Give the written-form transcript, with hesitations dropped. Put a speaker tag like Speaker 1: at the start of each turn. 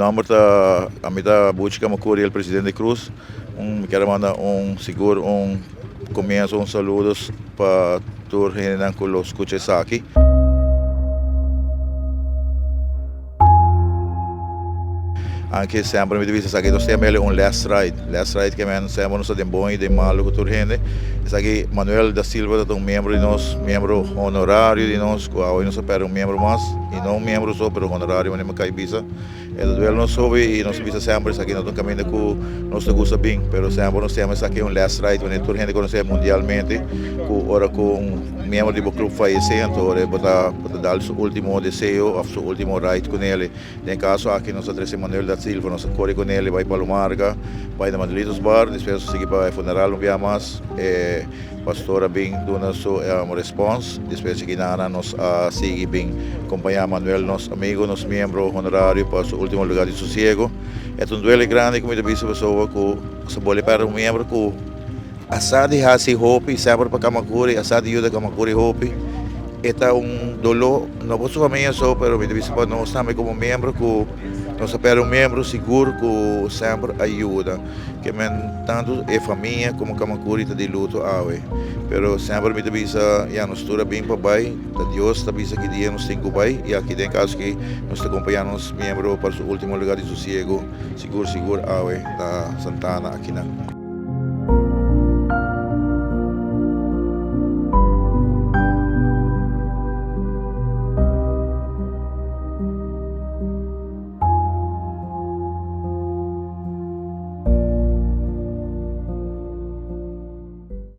Speaker 1: nomber ta ami ta Buchi Camacuri el presidente Cruz un mi kier a manda un sigur un comienzo un saludos pa tur hendenan cu lo scucha esaki. Anke semper mi ta bisa esaki nos ta yama el un last ride. Last ride ke men semper nos ta den bon y den malo cu tur hende. Esaki Manuel da Silva ta un miembro di nos, miembro honorario di nos cu awe nos a perde un miembro mas y no un miembro so pero honorario manera mi a cay bisa. E ta duel nos hopi y nos ta bisa semper esaki no ta un caminda cu nos ta gusta bin pero semper nos ta yama esaki un last ride manera tur hende conoce mundialmente cu ora cu un Miembro di bo club fayece anto ora bo ta bo ta dal su ultimo deseo of su ultimo ride cu nele. Den e caso aki nos a trece Manuel da Silva, nos a core cu nele bay Palo Marga, bay na Manuelitos Bar, despues nos a sigui pa e funeral un bia mas. E pastor a bin duna su respons, despues di kinana nos a sigui bin compaña Manuel, nos amigo, nos miembro honorario pa su ultimo lugar di sosiego. E ta un duele grandi cu mi ta bisa pasobra cu sa boli perde un miembro cu. A sa di hasi hopi semper pa Camacuri, a sa di yuda Camacuri hopi. E ta un doló, no pa su famia so, pero mi ta bisa pa nos tambe komo miembro ku nos a pèrdè un miembro sigur ku semper a yuda. Ke men tantu e famia komo Camacuri ta di luto awe. Pero semper mi ta bisa ya nos tur a bin pa bai, ta Dios ta bisa ki dia nos tin ku bai i aki den kaso aki nos ta kompañá nos miembro pa su último lugar di sosiego sigur sigur awe na Santana akinan.